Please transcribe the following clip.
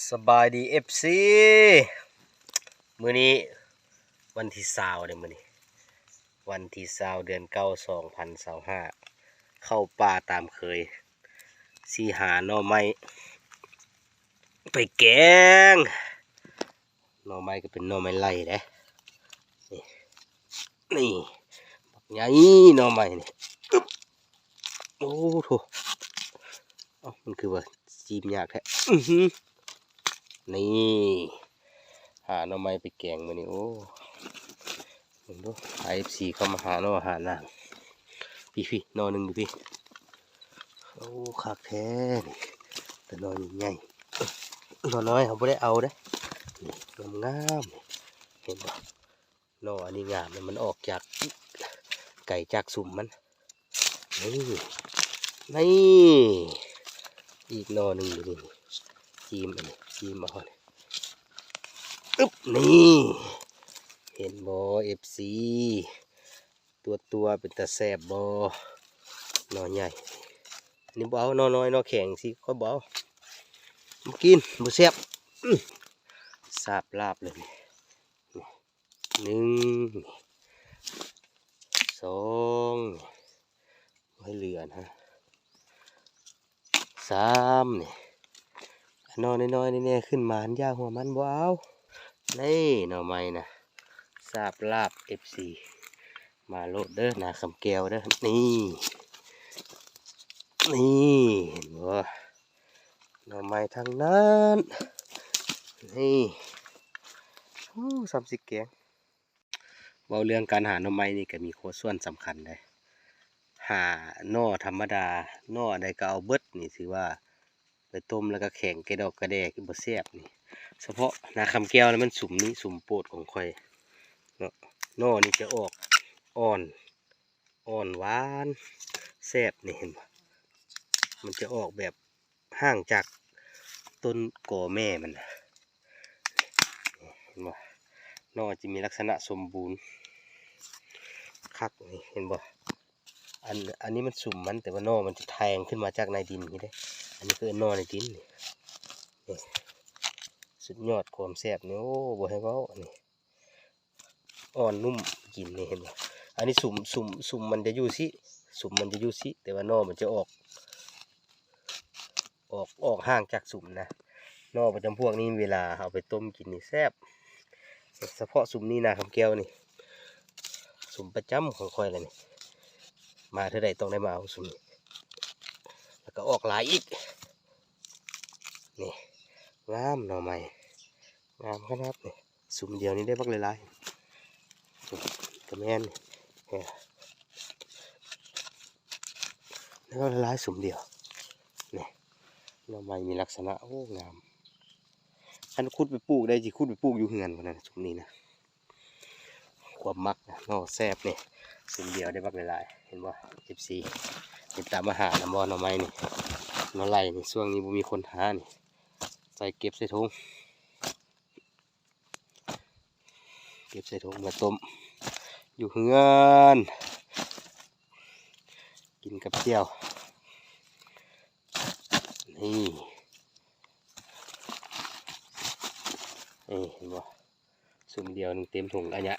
ສະບາຍດີ ເອັຟຊີ ມື້ນີ້ວັນທີຊາວເດ້ ມື້ນີ້ວັນທີຊາວ ເດືອນເກົ້າ ສອງພັນຊາວຫ້າ ເຂົ້າປ່າຕາມເຄີຍ ຊິຫາໜໍ່ໄມ້ໄປແກງ. ໜໍ່ໄມ້ກໍເປັນໜໍ່ໄມ້ໄລ່ເດ້ ນີ້ ນີ້ ບັກໃຫຍ່ໜໍ່ໄມ້ນີ້ ອຶບ ໂອ້ໂຖ ເອົ້າ ມັນຄືວ່າຈີມຍາກແທ້ ອືຫື ນີ້ ຫາໜໍ່ໄມ້ໄປແກງມື້ນີ້ ໂອ້ ເບິ່ງດູ ພາ ເອັຟຊີ ເຂົ້າມາຫາໜໍ່ຫານາງ ພີ້ໆ ໜໍ່ໜຶ່ງຢູ່ພີ້ ໂອ້ ຄັກແທ້ນີ້ ແຕ່ໜໍ່ໃຫຍ່ໆ ໜໍ່ນ້ອຍເຮົາບໍ່ໄດ້ເອົາເດ້ ນີ້ ງາມໆ ນີ້ ເຫັນບໍ່? ໜໍ່ອັນນີ້ງາມ ມັນອອກຈາກ ໄກຈາກສຸມມັນ ນີ້ ນີ້ ອີກໜໍ່ໜຶ່ງຢູ່ນີ້ ຈີມ ອັນນີ້ ຈີມເອົາ ອຶບ ນີ້ ເຫັນບໍ່ ເອັຟຊີ ຕົວໆ ເປັນຕາແຊບບໍ່? ໜໍ່ໃຫຍ່ ອັນນີ້ບໍ່ເອົາ ໜໍ່ນ້ອຍ ໜໍ່ແຂງຊີ້ ຂ້ອຍບໍ່ເອົາ ບໍ່ກິນ ບໍ່ແຊບ ອື ສາບລາບເລີຍນີ້ ນີ້ ໜຶ່ງ ນີ້ ສອງ ນີ້ ບໍ່ໃຫ້ເຫຼືອນະ ສາມ ນີ້ ໜໍ່ນ້ອຍໆ ແນ່ໆ ຂຶ້ນມາ ຢາກຫົວມັນ ບໍ່ເອົາ ນີ້ ໜໍ່ໄມ້ນະ ສາບລາບ ເອັຟຊີ ມາໂລດເດີ ນາຄຳແກ້ວເດີ ນີ້ ນີ້ ເຫັນບໍ່? ໜໍ່ໄມ້ທັງນັ້ນ ນີ້ ໂອ້ ສ່ຳຊິແກງ ເວົ້າເລື່ອງການຫາໜໍ່ໄມ້ນີ້ກໍມີຂໍ້ສ່ວນສຳຄັນເດ້ ຫາໜໍ່ທຳມະດາ ໜໍ່ອັນໃດກໍເອົາເບິດ ນີ້ຖືວ່າໄປຕົ້ມແລ້ວກໍແຂງກະດອກກະແດ ຄືບໍ່ແຊບນີ້ ສະເພາະນາຄຳແກ້ວນະ ມັນສຸມນີ້ ສຸມໂປດຂອງຂ້ອຍເນາະ ໜໍ່ນີ້ຈະອອກອ່ອນ ອ່ອນຫວານແຊບນີ້ ເຫັນບໍ່? ມັນຈະອອກແບບຫ່າງຈາກຕົ້ນກໍແມ່ມັນນະ ເຫັນບໍ່? ໜໍ່ຈະມີລັກສະນະສົມບູນຄັກນີ້ ເຫັນບໍ່? ອັນ ອັນນີ້ມັນສຸມມັນ ແຕ່ວ່າໜໍ່ມັນຈະແທງຂຶ້ນມາຈາກໃນດິນນີ້ເດ້ ອັນນີ້ຄືໜໍ່ໃນດິນນີ້ ນີ້ ສຸດຍອດຄວາມແຊບນີ້ ໂອ້ ບໍ່ໃຫ້ເວົ້າ ອັນນີ້ ອ່ອນນຸ້ມກິນນີ້ ເຫັນບໍ່? ອັນນີ້ສຸມ ສຸມ ສຸມມັນຈະຢູ່ຊີ້ ສຸມມັນຈະຢູ່ຊີ້ ແຕ່ວ່າໜໍ່ມັນຈະອອກ ອອກ ອອກຫ່າງຈາກສຸມນະ ໜໍ່ປະຈຳພວກນີ້ ເວລາເອົາໄປຕົ້ມກິນນີ້ແຊບ ສະເພາະສຸມນີ້ນາຄຳແກ້ວນີ້ ສຸມປະຈຳຂອງຂ້ອຍລະນີ້ ມາເທື່ອໃດຕ້ອງໄດ້ມາເອົາສຸມນີ້ ແລ້ວກໍອອກຫຼາຍອີກ ນີ້ ງາມໜໍ່ໄມ້ ງາມຂະໜາດນີ້ ສຸມດຽວນີ້ໄດ້ບັກຫຼາຍໆ ກະແມ່ນ ເອີ ໄດ້ບັກຫຼາຍໆ ສຸມດຽວ ນີ້ ໜໍ່ໄມ້ມີລັກສະນະ ໂອ້ ງາມ ຄັນຂຸດໄປປູກໄດ້ ຊິຂຸດໄປປູກຢູ່ເຮືອນພຸ້ນນະ ສຸມນີ້ນະ ຄວາມມັກນະ ໜໍ່ແຊບນີ້ ສຸມດຽວໄດ້ບັກຫຼາຍໆ ເຫັນບໍ່ ເອັຟຊີ ເຫັນຕາມມາຫານຳບໍ່ ໜໍ່ໄມ້ນີ້ ໜໍ່ໄລ່ນີ້ ຊ່ວງນີ້ບໍ່ມີຄົນຫານີ້ ໃສ່ເກັບໃສ່ຖົງ ເກັບໃສ່ຖົງມາຕົ້ມຢູ່ເຮືອນ ກິນກັບແຈ່ວ ນີ້ ນີ້ ເຫັນບໍ່? ຊຸມດຽວໜຶ່ງເຕັມຖົງອາຍະ